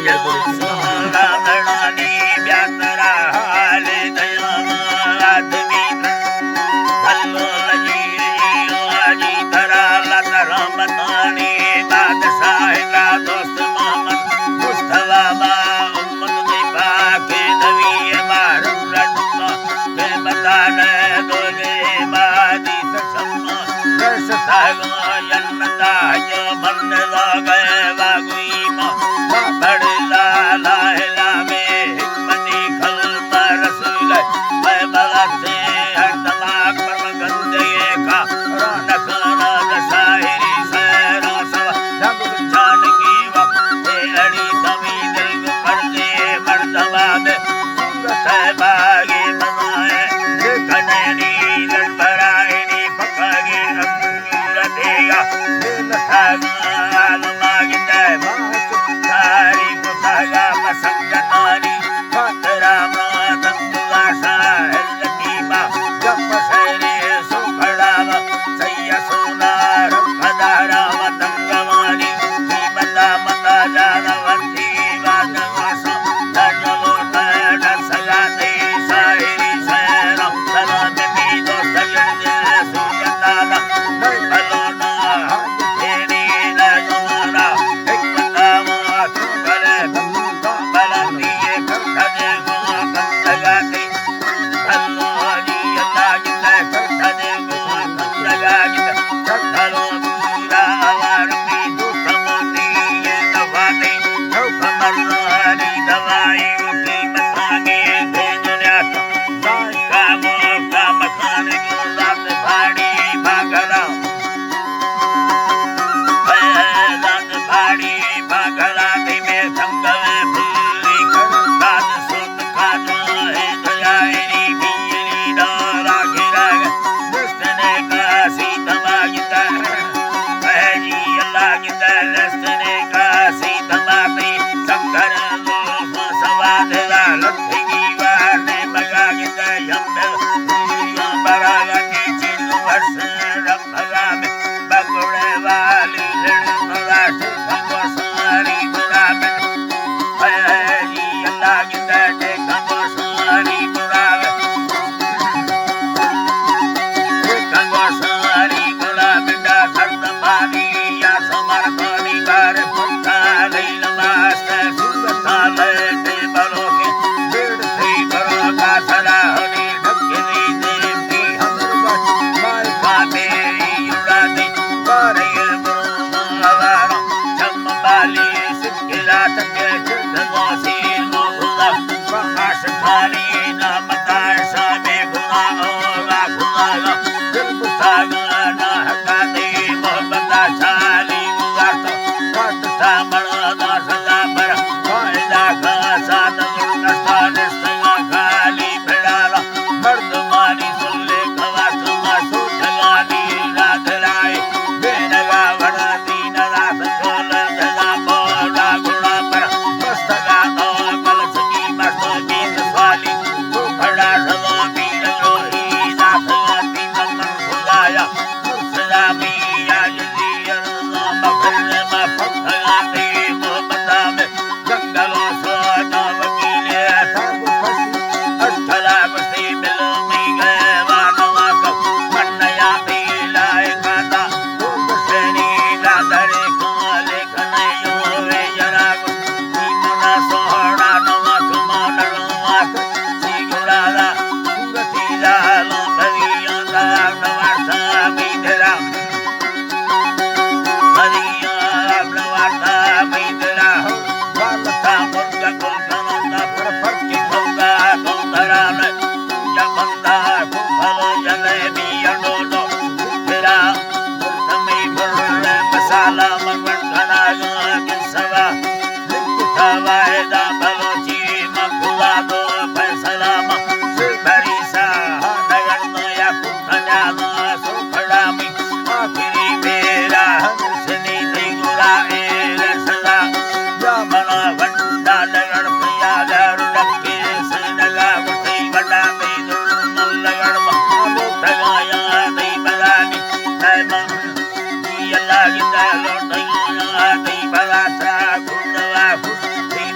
سارا دڑانی بیا ترا حال دیاں آدمی تن۔ بھلو لگی آجی ترا لت رحمتانی بادشاہ کا دوست محمد مصطفیٰ با امت دی پاک نبی مارم رڈنا بے مدان دوجے مادی تسمہ درس ساگا جنتا جو بند لاگے واگوی ما بڑ لا لا لا میں حکمتی کلمہ رسول ہے۔ میں بغت سے ہر دماغ پر گندگی کا رونق ناز شاعری سیرا سوا جب جان کی وقت اڑی سمی دل کو کر دے مردمہ میں صورت ہے باغی مزائے دیکھنے نی لڑ برائے نی پکاگی رنگ صورت ہے یا دل ساگا عالم آگی دے ماچ تاریخ ساگا مسنگ تاری خاطرہ ما تنگ گاشا ہے لکیما جب شہری سو کھڑا سیا سونا رنگ دارا وطن گوانی قیمتا متا جانا وتی بات واسو دجلو تیڈا سلا دی شاعری سیرا سلام می دوست گردے سویتا دا بلونا حق تیری دا جمارا حکمتا ما تو کرے بلندی کر دے گو بندگاتی باڑی بگلا دی میں سنگل پھلی کر داد سوت کا جو ہے دجائری بیری دارا گرا دستنے کا سیتا باگتا ہے جی اللہ گتا دستنے کا سیتا باتی سنگر سواد لٹھی وارنے مگا گتا یمبل براگتی چیز ورس رب بھلا میں بگڑے والی لڑ بھلا ٹھیک کو ساری بھلا میں اے جی اللہ کی تے ٹھیک کو ساری بھلا میں ٹھیک کو ساری بھلا بٹا سرد پانی یا سمر پانی بار پتھا لئی نماز تے سورتا لے تے بلو کے بیڑ تے برو کا سلا ہنی ڈھک دی دیم دی ہمر بچ مائے کھاتے اڑاتے بارے برو مارا چم بالی سکلا تکے چند موسی مو بھلا بخاش تھاری نام دائے سامے گنا ہوگا گنا دل بتا گنا حقا دی محبت چالی گزارتا کٹ سامڑا دا سزا پر فائدہ کا ساتھ گنا سارے سگا خالی بھڑالا مردمانی سلے کوا کما سوچگانی رات رائے بینگا وڑا دین راس چول دلا بولا گڑا پر مستگا تو کل سکی مست بین سوالی تو کھڑا سلو بین روحی داس دین من خدایا سلامی یا جلی اللہ مغرب پتھرا دے محبتا میں جنگلوں سو جا وکیلے سب پسی اٹھلا گسی بلو می گئے وانوا کو من یا دی لائے کھاتا تو سینی دادرے کالے کھنے یو وے یرا گو منا سوڑا نوا کمال نوا سی گڑا دا سورتی دا لو بھری دا نوا سا می درا فیصلہ ما سے بری سا نگر یا کھڑا می آخری بیرا ہمسنی دی گرا ایر سزا یا منا ونڈا لگڑ پیا لر ڈکی سینگا گٹی وڈا دی دل لگڑ مہامو ٹگایا دی بدانی میں من دی اللہ گندا لوٹیا دی بلا سا گھنڈوا خوش دی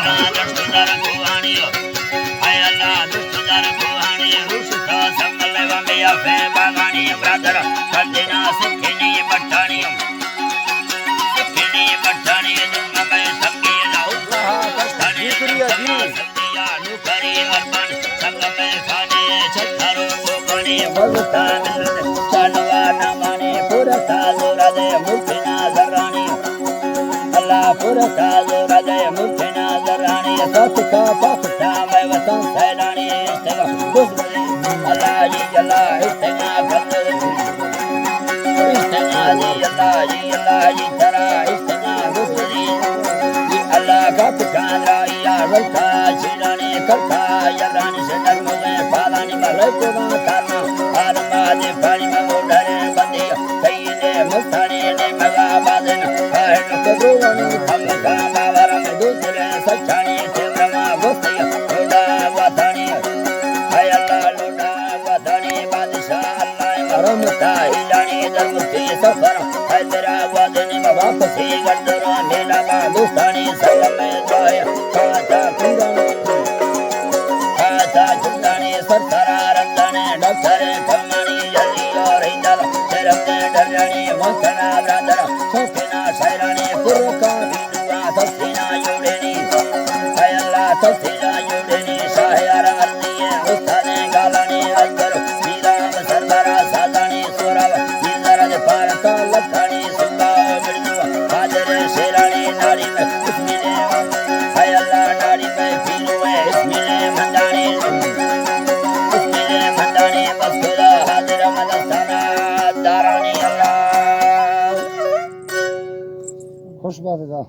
دشت در کوہانی، اے اللہ دشت در کوہانی، روش تا سنگل و میا فے باغانی، برادر کندنا سکھنی بٹانی، سکھنی بٹانی، ظلم میں سنگین، اللہ، بس ٹھیک ہے جی۔ سنگیا نوکری اربن، سنگ میں خانے چھتر و کوپانی، بلوچستان چلوا نامانی، پورا تازو رد ملک نازرانی۔ اللہ پر تازو رد ملک نازرانی، ست کا پاکستان میں وطن سیلانی، اشتغا دوست بزی، اللہ جی اللہ اشتغا فضل، اشتغا جی اللہ جی اللہ جی ترا اشتغا دوست بزی، جی اللہ کا پکان را یا رلکا شیرانی کرتا یرانی سے نرم میں پالانی مرے کو تارنا، آدم آدے پانی میں موڈرے بندی، سید مستانی نے مگا بازن، آہن کدوانی تم کا باورم دوسرے سچانی تیورما گوستی لوڈا وطنی، اے اللہ لوڈا وطنی بادشاہ اللہ رحمتا ہیلانی درمتی سفر، حیدرآباد نے واپسی گردنا میلا با دوستانی سلام دعائے، کاتا کندن، کاتا کندنی سر سرا رندنی ڈاکٹر کمانی جلی اور ہندل، شرم ڈرنی مستنا برادر، سوکنا شیرانی پرکا بیدوا سسینا یوڑنی، اے اللہ سسینا یوڑنی، شاہ یار عرضی استاد گالانی اکبر، میرا سربرا سازانی سورا، میرا پارتا لکھانی سنگا بڑی حاضر شیرانی ناڑی میں، بسم اللہ، اے اللہ ناڑی میں پیلو ہے، بسم اللہ مندانی، بسم اللہ مندانی، بس خدا حاضر مدستانا دارانی اللہ۔ خوش بات دا۔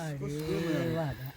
اڑے وہدا